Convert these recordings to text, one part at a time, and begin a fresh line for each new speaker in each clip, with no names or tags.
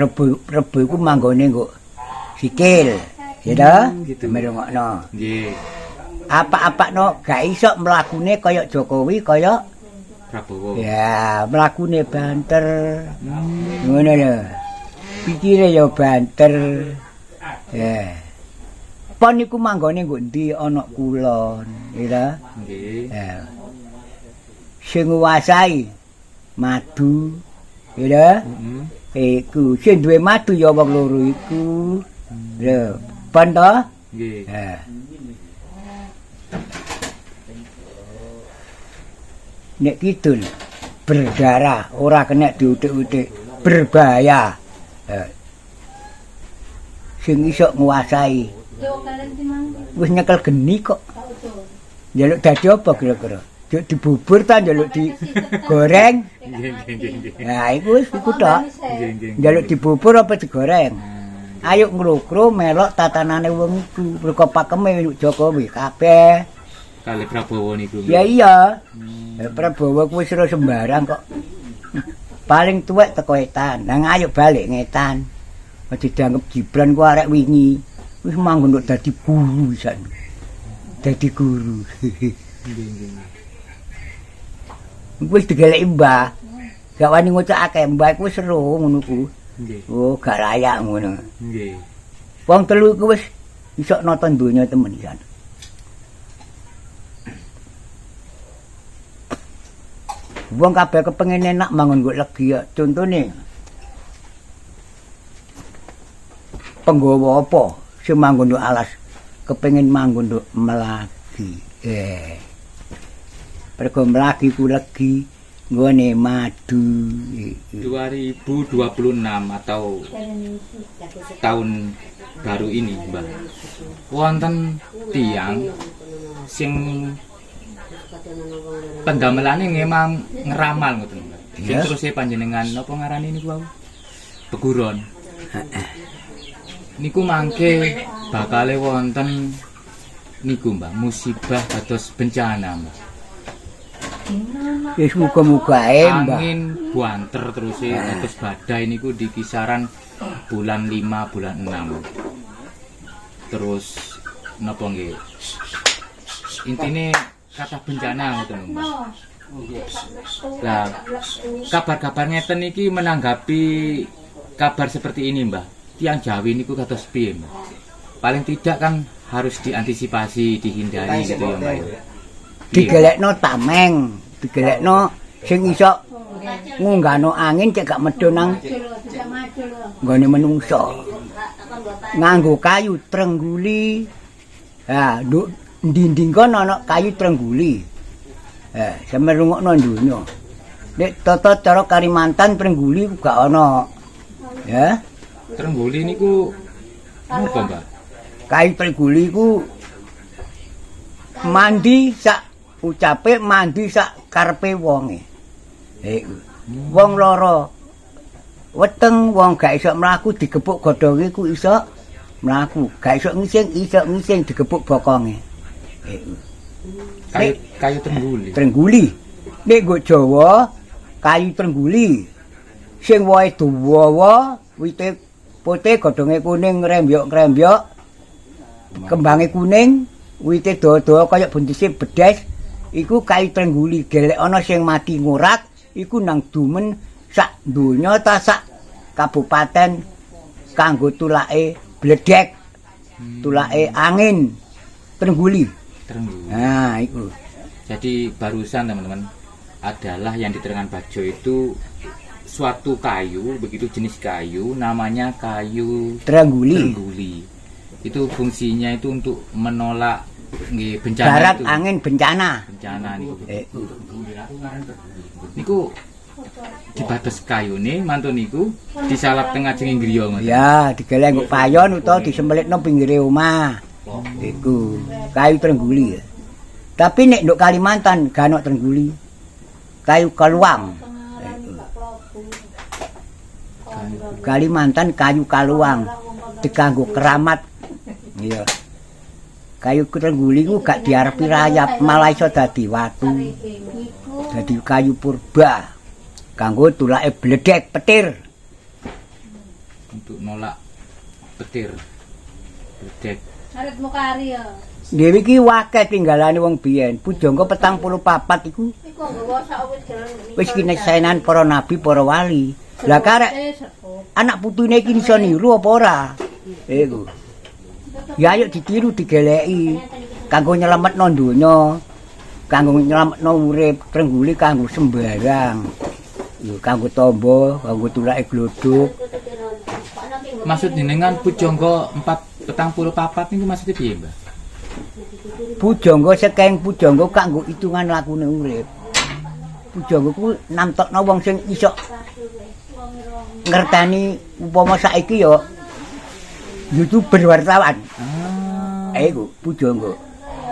Rebo rebo iku manggone nggo sikil. Ya ta?
Gitu.
Merungokno.
Nggih.
Apa-apakno gak iso mlakune kaya Jokowi kaya
Prabowo.
Ya, mlakune banter. Ngono lho. Pikire ya banter. Ya. Pon iku manggone nggo endi ana kulon, ya ta?
Nggih.
Ya. Sing nguasai madu, ya ta?
Heeh.
Iku sing duwe madu ya wong loro iku. Lho, pon to?
Nggih.
Ya. Nek kidul berdarah ora kena diutik-utik, berbahaya. Sing iso nguasai wis nyekel geni kok. Njaluk dadi apa kira-kira? Njaluk dibubur ta njaluk digoreng?
Nggih, nggih, nggih, nggih.
Nah, iku wis iku tok.
Nggih, nggih.
Njaluk dibubur apa digoreng? Ayo nglokro melok tatanane wong iku, mergo pakeme Jokowi kabeh.
Kali Prabowo niku.
Ya iya. Prabowo kuwi wis ora sembarang kok. Paling tuwek teko etan. Nang ayo balik ngetan. Aja dianggep Gibran ku arek wingi. Wis manggon kok dadi guru wisan. Dadi guru.
Nggih, nggih.
Wis digeleki mbah. Gak wani ngocakake mbah iku wis seru ngono ku.
Nggih.
Oh, gak layak ngono.
Nggih.
Wong telu iku wis iso nonton donya temen isan. Wong kabeh kepengin enak mangon nggo legi ya. Contone penggawa apa sing manggon nduk alas kepengin manggon nduk Mlagi. Mergo Mlagi ku legi nggone madu.
2026 atau tahun baru ini, Mbah. Wonten tiyang sing pendamelane memang ngeramal ngoten, Mbah. Sing
Yes.
terus panjenengan napa ngarani niku wau? Peguron. Niku mangke bakale wonten niku, Mbah, musibah kados bencana, Mbah.
Wis muga-muga ae, Mbah.
Angin buanter terus kados badai niku di kisaran bulan 5, bulan 6. Terus napa nggih? Intine kata bencana ngoten lho, Mbah. Lah, kabar-kabar ngeten iki menanggapi kabar seperti ini, Mbah. Tiang Jawi niku kados piye, Mbah? Paling tidak kan harus diantisipasi, dihindari gitu ya, Mbah. ya.
Digelekno tameng, digelekno sing iso ngunggahno angin cek gak medhun nang nggone menungso. Nganggo kayu trengguli. Ha, nduk ndinding kono ana kayu trengguli. Sampe rungokno donya. Nek tata cara Kalimantan trengguli ku gak ana. Ya,
Trengguli niku napa, Mbah?
Kayu trengguli ku mandi sak ucape, mandi sak karepe wonge. Iku. Wong lara weteng, wong gak iso mlaku digepuk godhonge ku iso mlaku, gak iso ngising iso ngising digepuk bokonge. Iku.
Kayu kayu trengguli.
Trengguli. Nek nggo Jawa kayu trengguli. Sing wohe dawa, wite putih, godhonge kuning ngrembyok-ngrembyok, kembange kuning, wite dawa-dawa kaya buntise bedes, iku kayu trengguli. Gelek ana sing mati ngurak, iku nang dumen sak donya ta sak kabupaten kanggo tulake bledek, tulake angin trengguli.
Trengguli.
Nah, iku.
Jadi barusan teman-teman adalah yang diterangkan Bajo itu suatu kayu, begitu jenis kayu namanya kayu
trengguli.
Trengguli. Itu fungsinya itu untuk menolak nggih bencana
Barat
itu.
Angin bencana.
Bencana niku. Niku dibates kayune mantun niku disalap teng ajenge griya ngoten.
Ya, digeleng nggo payon utawa disembelitno pinggire omah. Iku kayu trengguli ya. Tapi nek nduk Kalimantan gak ono trengguli. Kayu kaluang. Kalimantan kayu kaluang dikanggo keramat. Iya. Kayu trengguli ku gak diarepi rayap, malah iso dadi watu. Dadi kayu purba. Kanggo tulake bledek petir.
Untuk nolak petir. Bledek.
Arit mukari ya.
Dhewe iki wakeh tinggalane wong biyen. Pujangga 44 iku
Iku nggawa sak wit jalan.
Wis kineksenan para nabi, para wali. Lah karek anak putune iki iso niru apa ora? Iku. Ya ayo ditiru, digeleki kanggo nyelametno donya, kanggo nyelametno urip, trengguli kanggo sembarang. Yo kanggo tombo, kanggo tulake glodhok.
Maksud jenengan pujangga 44 niku maksudnya piye, Mbah?
Pujangga sekeng pujangga kanggo hitungan lakune urip. Pujangga ku namtokno wong sing iso ngerteni, upama saiki ya YouTuber, wartawan.
Ah.
Iku pujangga.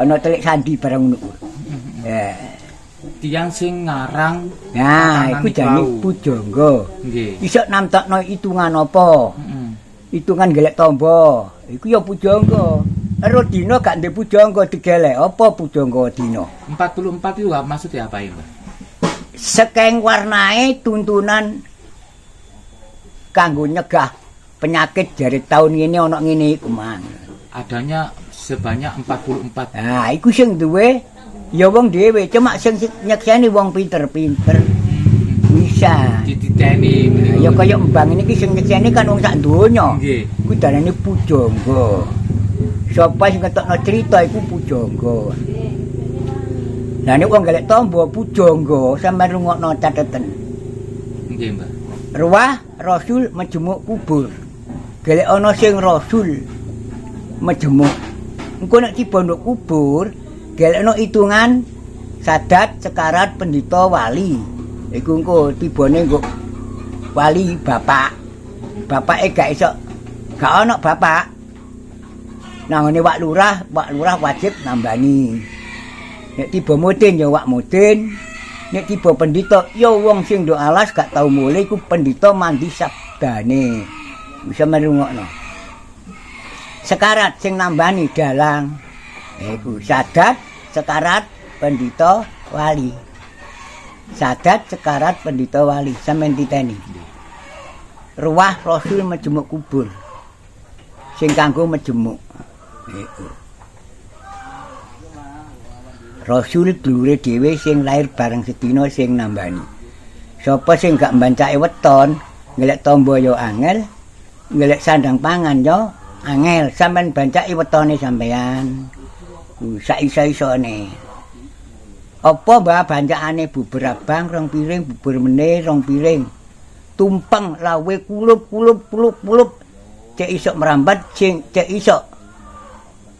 Ana telik sandi barang ngono ku. Eh.
Tiang sing ngarang
Nah,
tatanan
iku
niku
jane
wau.
Pujangga.
Nggih.
Iso namtokno hitungan apa?
Heeh.
Hitungan golek tombo. Iku ya pujangga. Ero dina gak ndek pujangga digelek apa pujangga dina?
44 itu maksudnya apa ya, Mbah?
Sekeng warnae tuntunan kanggo nyegah penyakit jare tahun ngene ana ngene iku mang.
Adanya sebanyak 44.
Nah, iku sing duwe ya wong dhewe, cuma sing nyekseni wong pinter-pinter bisa.
Dititeni
Nah, ya kaya mbang ini ki sing nyekseni kan wong sak donya.
Nggih.
Iku darane pujangga. Sapa sing ngetokno cerita iku pujangga. Lah nek wong golek tombo pujangga, sampean rungokno cateten.
Nggih, Mbah.
Ruwah rasul majemuk kubur. Golek ana sing rasul majemuk. Engko nek tiba nduk kubur, golekno hitungan sadat, sekarat, pendito, wali. Iku engko tibane nggo wali bapak. Bapake gak iso, gak ana bapak. Nang ngene wak lurah, wak lurah wajib nambani. Nek tiba mudin ya wak mudin. Nek tiba pendito ya wong sing nduk alas gak tau mulih iku pendito mandi sabdane. Bisa merungokno. Sekarat sing nambani dalang. Iku sadat, sekarat, pendito, wali. Sadat, sekarat, pendito, wali. Sampeyan titeni. Ruwah rasul majemuk kubur. Sing kanggo majemuk. Iku. Rasul dulure dhewe sing lahir bareng sedina sing nambani. Sapa sing gak mbancake weton, golek tombo ya angel, golek sandang pangan ya angel. Sampeyan bancake wetone sampeyan. Ku sak iso-isone. Apa mbah bancakane bubur abang rong piring, bubur meneh rong piring. Tumpeng lawe kulup kulup kulup kulup. Cek iso merambat sing cek iso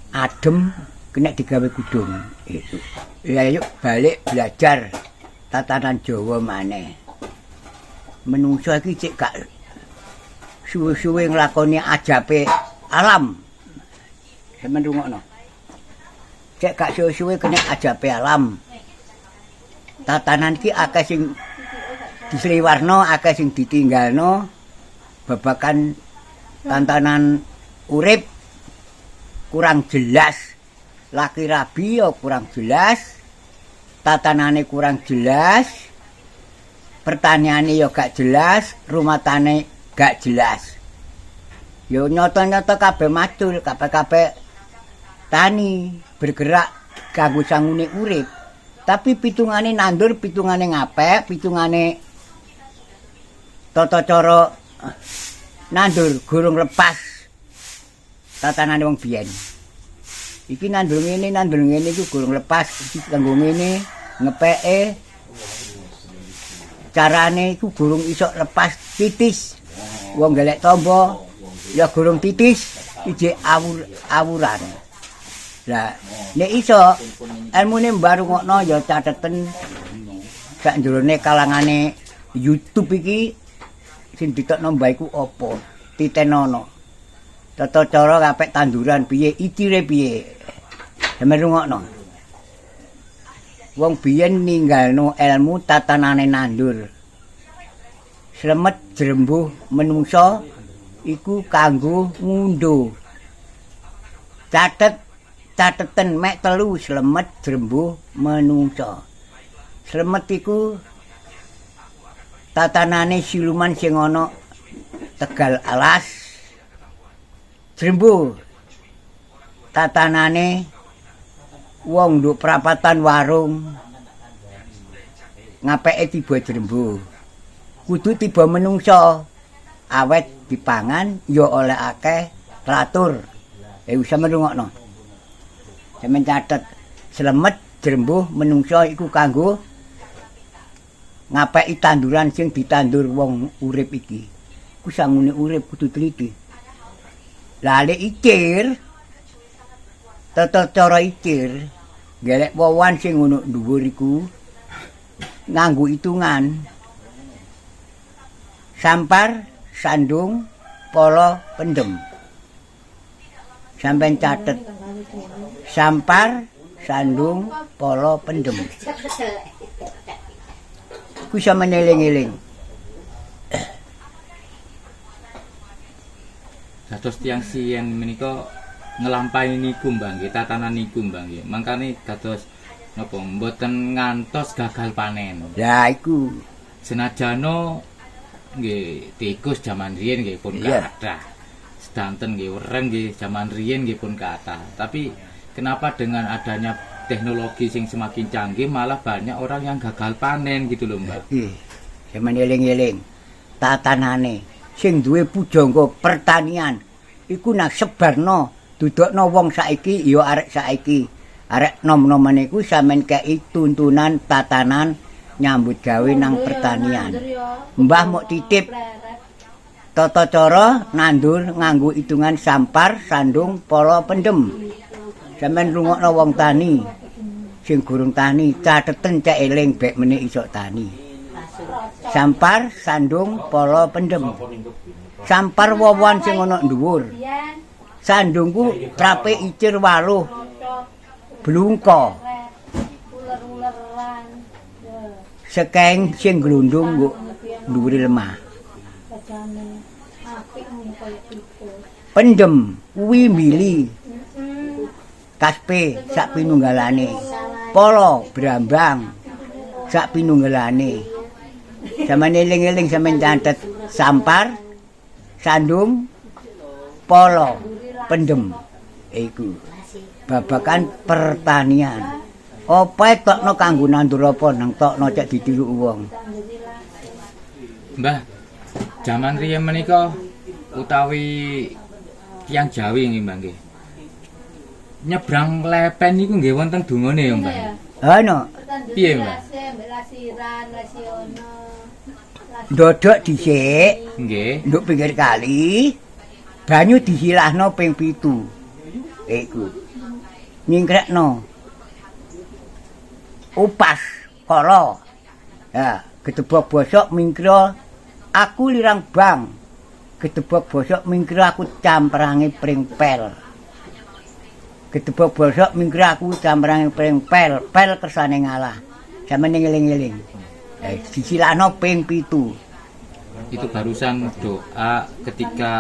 adem kena digawe kudung itu. Ya yuk balik belajar tatanan Jawa maneh. Menungso iki cek gak suwe-suwe nglakoni ajabe alam. Sampeyan rungokno. Cek gak suwe-suwe kena ajabe alam. Tatanan iki akeh sing disliwarno, akeh sing ditinggalno babakan tantanan urip kurang jelas. Laki rabi ya kurang jelas, tatanane kurang jelas, pertaniane ya gak jelas, rumatane gak jelas. Ya nyata-nyata kabeh macul, kabeh-kabeh tani bergerak kanggo sangune urip. Tapi pitungane nandur, pitungane ngapek, pitungane tata cara nandur gurung lepas tatanane wong biyen. Iki nandur ngene iku gurung lepas, iki kanggo ngene, ngepeke carane iku gurung iso lepas titis. Wong golek tombo ya gurung titis, ijek awur-awuran. Lah nek iso ilmune mbarungokno ya cateten sak njrone kalangane YouTube iki sing ditokno mbah iku apa? Titenono. Tata cara kapek tanduran piye, icire piye. Sampeyan rungokno. Wong biyen ninggalno ilmu tatanane nandur. Slemet jrembuh menungsa iku kanggo ngundhu. Catet cateten mek telu slemet jrembuh menungsa. Slemet iku tatanane siluman sing ana Tegal alas jrembu tatanane wong nduk prapatan warung ngapeke tiba jrembu kudu tiba menungso awet dipangan ya oleh akeh teratur. Usah merungokno. Sampeyan catet slemet jrembuh menungso iku kanggo ngapeki tanduran sing ditandur wong urip iki. Ku sangune urip kudu teliti. Lah lek icir tata cara icir gelek wowan sing ngono dhuwur iku nganggo hitungan. Sampar, sandung, polo, pendem. Sampeyan catet. Sampar, sandung, polo, pendem. Ku iso meneling-eling.
Dados tiyang siyen menika nglampahi niku Mbah nggih, tatanan niku Mbah nggih. Mangkane dados napa mboten ngantos gagal panen.
Lah iku
senajano nggih tikus jaman riyen nggih pun kathah. Sedanten nggih wereng nggih jaman riyen nggih pun kathah. Tapi kenapa dengan adanya teknologi sing semakin canggih malah banyak orang yang gagal panen gitu loh Mbak.
Nggih. Sampeyan eling-eling tatanane sing duwe pujangga pertanian iku nang sebarno dudukno wong saiki ya arek saiki. Arek nom-nomane iku sampeyan kei tuntunan tatanan nyambut gawe nang pertanian. Mbah mok titip tata cara nandur nganggo hitungan sampar, sandung, polo, pendem. Sampeyan rungokno wong tani sing gurung tani, cateten cek eling bek meneh iso tani. Sampar, sandung, polo, pendem. Sampar wowoan sing ana dhuwur. Sandungku trape icir waluh blungko. Sekeng sing glundung nggo dhuwure lemah. Pendem kuwi mili kaspe sak pinunggalane. Polo brambang sak pinunggalane. Sampeyan eling-eling sampeyan catet sampar, sandung, polo, pendem. Iku babakan pertanian. Apa tokno kanggo nandur apa nang tokno cek ditiru wong.
Mbah, jaman riyen menika utawi tiyang Jawi nggih Mbah nggih. Nyebrang lepen niku nggih wonten dungane ya Mbah.
Ana.
Piye Mbah?
Ndodok dhisik.
Nggih.
Nduk pinggir kali. Banyu disilahno ping 7. Iku. Nyingkrekno. Upas kala. Ya, gedebok bosok mingkira aku lirang bang. Gedebok bosok mingkira aku camprange pring pel. Gedebok bosok mingkira aku camprange pring pel, pel kersane ngalah. Sampeyan eling-eling. Disilahno ping 7.
Itu barusan doa ketika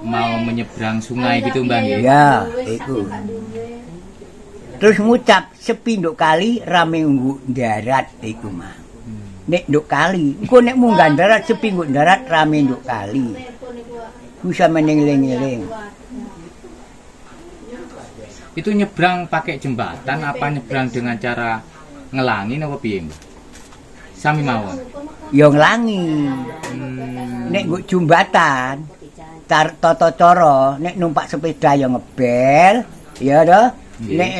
mau menyeberang sungai gitu Mbah nggih.
Ya, iku. Terus ngucap sepi nduk kali rame nggo darat iku mah. Nek nduk kali, engko nek munggah darat sepi nggo darat rame nduk kali. Ku sampeyan eling-eling.
Itu nyebrang pakai jembatan apa nyebrang dengan cara ngelangi napa piye, Mbah? Sami mawon.
Ya nglangi. Nek nggo jembatan, tata cara nek numpak sepeda ya ngebel, ya toh. Nek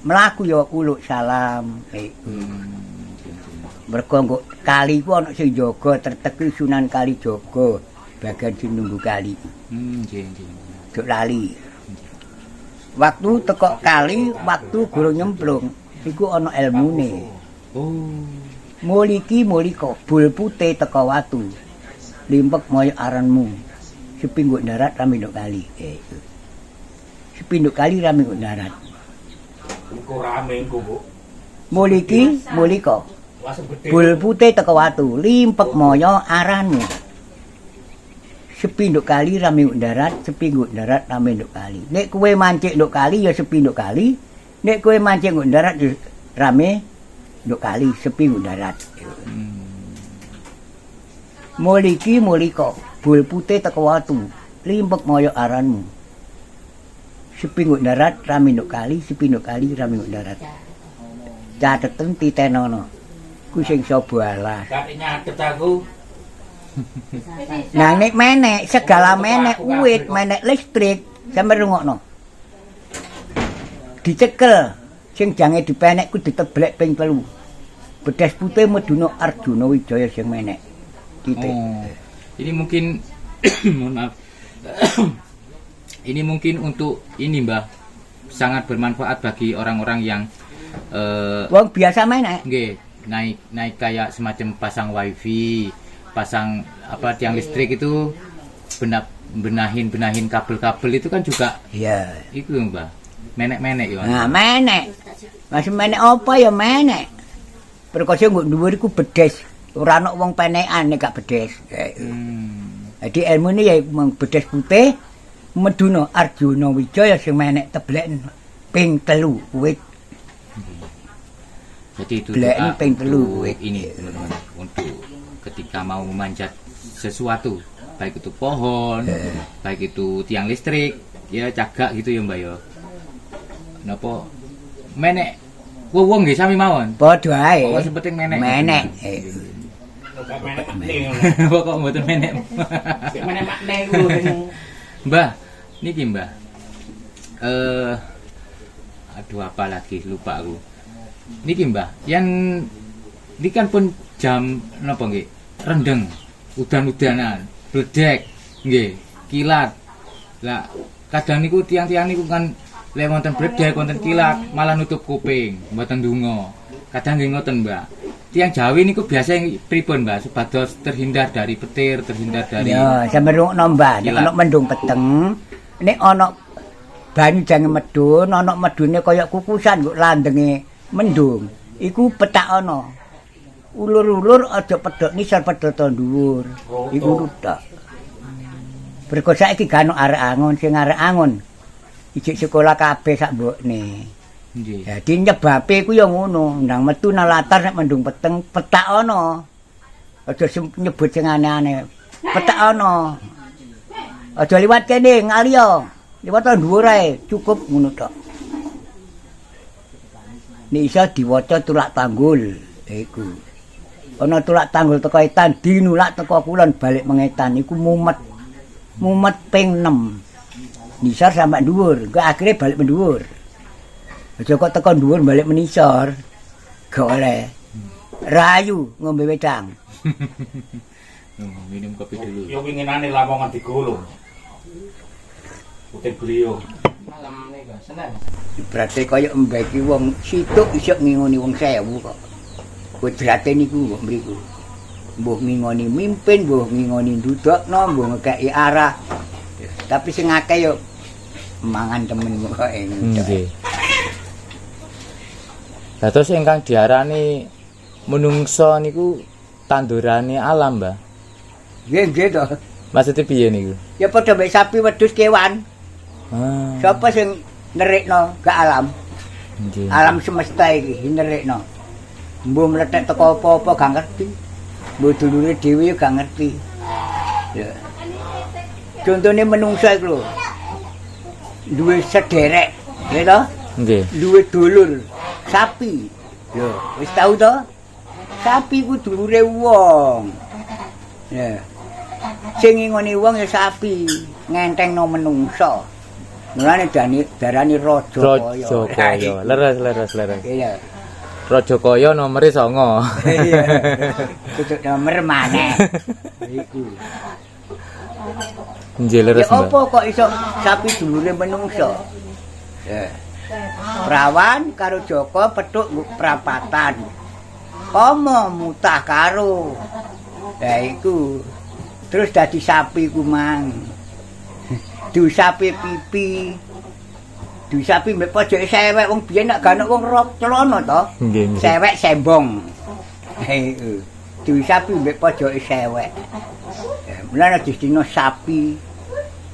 mlaku ya uluk salam. Mergo nggo kali ku ana sing jaga terteki Sunan Kalijaga, bagian sing nunggu kali.
Nggih, nggih.
Jok lali. Waktu teko kali, waktu gurung nyemplung, iku ana elmune.
Oh.
Muliki muliko bul putih teko watu. Limpek moyo aranmu. Sepi nggo darat rame nduk kali. Sepi nduk kali rame nggo darat.
Engko rame engko, Bu.
Muliki muliko. Bul putih teko watu, limpek moyo aranmu. Sepi nduk kali rame nggo darat, sepi nggo darat rame nduk kali. Nek kowe mancik nduk kali ya sepi nduk kali. Nek kowe mancik nggo darat ya rame nduk kali, sepi nggo darat. Muliki muliko. Jebul putih teko watu, limpek moyo aranmu. Sepi nggo darat rame nduk kali, sepi nduk kali rame nggo darat. Cateten titenono. Ku sing sapa alas.
Gak nyatet aku.
Nah nek menek, segala menek uwit, menek listrik, sampe rungokno. Dicekel sing jange dipenek ku diteblek ping 3. Bedes putih meduna Arjuna Wijaya sing menek. Titik.
Oh. Ini mungkin mohon maaf. Ini mungkin untuk ini, Mbah, sangat bermanfaat bagi orang-orang yang
Wong biasa menek.
Nggih, naik naik kayak semacam pasang wifi, pasang apa tiang listrik itu, benahin benahin kabel-kabel itu kan juga itu, Mbah. Menek-menek ya.
Nah, menek. Masih menek apa ya menek. Perkara nggo dhuwur iku bedes. Ora ana wong penekan nek gak bedes. Jadi ilmune ya mung bedes putih meduna Arjuna Wijaya sing menek teblek ping 3 wit.
Jadi itu
Bleken
doa
ping 3
untuk
wit.
Ini teman-teman, untuk ketika mau memanjat sesuatu, baik itu pohon, baik itu tiang listrik, ya cagak gitu ya, Mbak, ya. Napa menek wong nggih sami mawon.
Padha ae.
Pokoknya sing penting menek.
Menek.
Gak menek makne ngono.
Pokok mboten menek.
Sing menek makne iku lho sing
Mbah, niki Mbah. Aduh, apa lagi, lupa aku. Niki Mbah, yang ini kan pun jam napa nggih? Rendeng, udan-udanan, bledek, nggih, kilat. Lah, kadang niku tiang-tiang niku kan lek wonten bledek, wonten kilat, malah nutup kuping, mboten ndonga. Kadang nggih ngoten, Mbah. Tiang Jawi niku biasa pripun, Mbah, supados terhindar dari petir, terhindar dari
Ya, sampe rungokno, Mbah, nek
kilat.
ana mendung peteng, nek ana banyu jange medun, ana medune kaya kukusan nggo landenge mendung. Iku petak ana. Ulur-ulur aja pedhot nisor pedhot dhuwur. Iku tok. Mergo saiki gak ono arek angon, sing arek angon ijik sekolah kabeh sak mbokne. Jadi nyebabe iku ya ngono, ndang metu nang latar nek mendung peteng, petak ana. Aja nyebut sing aneh-aneh. Petak ana. Aja liwat kene, ngaliya. Liwat nang dhuwur ae, cukup ngono tok. Nek iso diwaca tulak tanggul, iku. Ana tulak tanggul teko etan, dinulak teko kulon balik mengetan, iku mumet. Mumet ping 6. Nisor sampai dhuwur, engko akhire balik mendhuwur. Aja kok teko dhuwur balik menisor. Gak oleh. Rayu ngombe wedang.
Oh, minum kopi dulu.
Yo winginane Lamongan digulung. Puting beliung.
Malam niku Senin.
Berarti kaya mbeki wong situk iso ngingoni wong 1000 kok. Kudrate niku mbok mriku. Mbuh ngingoni mimpin, mbuh ngingoni ndudokno, mbuh ngekeki arah. Tapi sing akeh yo mangan temen pokoke.
Nggih. Lah terus ingkang diarani menungso niku tandurane alam, Mbah.
Nggih, nggih to.
Maksudnya piye niku?
Ya padha mbek sapi, wedhus, kewan.
Ah.
Sapa sing nerikno gak alam?
Nggih.
Alam semesta iki nerikno. Mbuh mlethek teko apa-apa gak ngerti. Mbuh dulure dhewe ya gak ngerti. Ya. Contone menungso iku lho. Duwe sederek, ya toh?
Nggih.
Duwe dulur sapi. Lho, wis tau to? Sapi ku dulure wong. Ya. Sing ngingoni wong ya sapi, ngentengno menungso. Mulane dani darani raja kaya.
Raja Kaya. Leres, leres, leres.
Iya.
Raja Kaya nomere 9.
Iya. Tutuk nomor maneh. Iku.
Nggih, leres,
Ya apa
Mbah.
kok iso sapi dulure menungso? Ya. Prawan karo Joko petuk nggo prapatan. Kama mutah karo. Lah iku. Terus dadi sapi ku mang. Diusapi pipi. Diusapi mbek pojoke sewek wong biyen nek gak ono wong rok celana to.
Nggih, nggih.
Sewek sembong. Heeh. Diusapi mbek pojoke sewek. Ya, mulane distino sapi.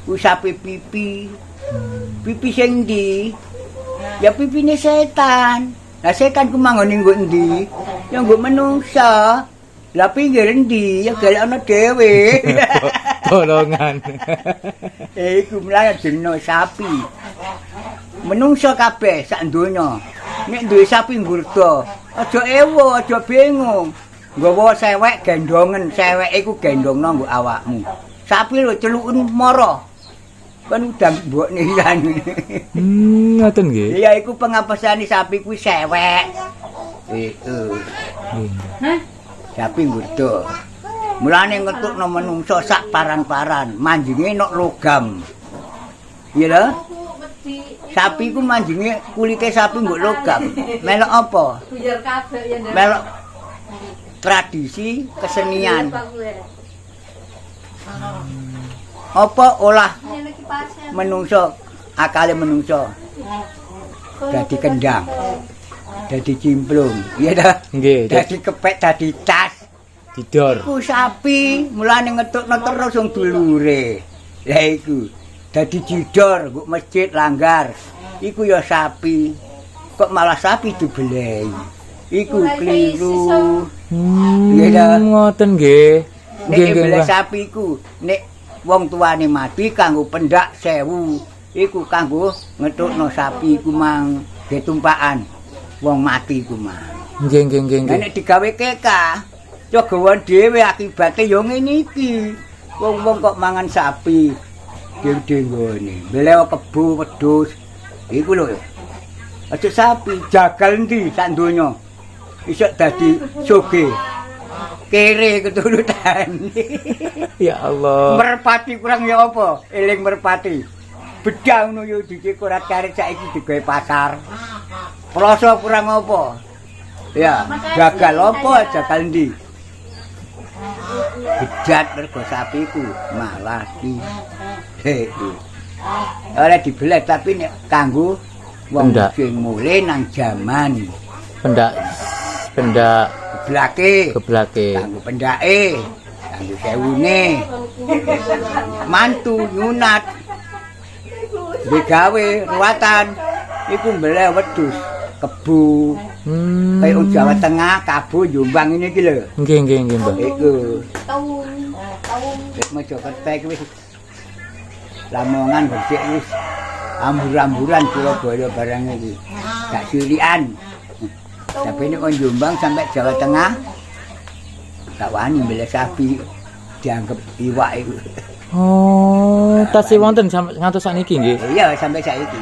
Usapi pipi. Pipi sing ndi? Ya pipine setan. Lah setan ku manggone nggo endi? Ya nggo menungsa. Lah pinggir endi? Ya golek ana dhewe.
Bolongan.
Eh iku mlayu jeneng sapi. Menungso kabeh sak donya. Nek duwe sapi ngurda, aja ewo, aja bingung. Nggawa sewek gendongen, seweke iku gendongno nggo awakmu. Sapi lho celuken mara. Kan udah mbokne ilang.
Ngoten nggih.
Iya iku pengapesane sapi kuwi sewek. Iku.
Nggih.
Hah?
Sapi ngurda. Mulane ngetukno menungso sak paran-paran, manjinge nok logam. Iya lho?
Aku wedi.
Sapi ku manjinge kulite sapi nggo logam. Melok apa?
Buyar kabeh ya Ndek.
Melok tradisi kesenian. Apa olah
Ngene kipase.
menungso, akale menungso dadi kendang, dadi cimplung, iya dah.
Nggih,
Dadi kepek, dadi tas.
didor.
Iku sapi, mulane ngetukno terus wong dulure. Lah iku dadi jidor nggo masjid langgar. Iku ya sapi. Kok malah sapi dibelei. Iku
Ora iso
keliru.
Hmm,
Nggih, dah.
ngoten nggih.
Nek
Nggih, nggih,
mbeleh
Mbah.
sapi iku, nek wong tuane mati kanggo pendak 1000, iku kanggo ngetukno sapi iku mang ge tumpakan wong mati iku mang.
Nggih, nggih, nggih,
Lah
nggih.
nek digawe keka, cogowan dhewe akibate ya ngene iki. Wong-wong kok mangan sapi dhewe-dhewe nggone. Mbeleh kebo, wedhus. Iku lho. Aja sapi jagal endi sak donya. Iso dadi soge. Kere keturutan.
Ya Allah.
Merpati kurang ya apa? Eling merpati. Bedah ngono yo dikurat karet saiki digawe pasar. Ploso kurang apa? Ya, jagal apa? Jagal endi? Bejat mergo sapi ku malah di hei. Ora dibelet tapi nek kanggo wong
Pendak.
sing mule nang jaman
Pendak pendak
geblake.
geblake.
Kanggo pendake, kanggo sewune. Mantu nyunat. Digawe ruwatan iku mbeleh wedhus kebu. Kaya wong Jawa Tengah, Kabu, Jombang ini iki lho.
Nggih, nggih, nggih, Mbah.
Iku.
Taung, taung.
Wis Mojokerto iki wis Lamongan Gresik wis ambur-amburan Surabaya barang iki. Gak silikan. Tapi ini wong Jombang sampai Jawa Tengah gak wani mbeleh sapi dianggap iwak iku.
Oh, tasih wonten sampe ngantos sakniki nggih.
Iya sampai saiki.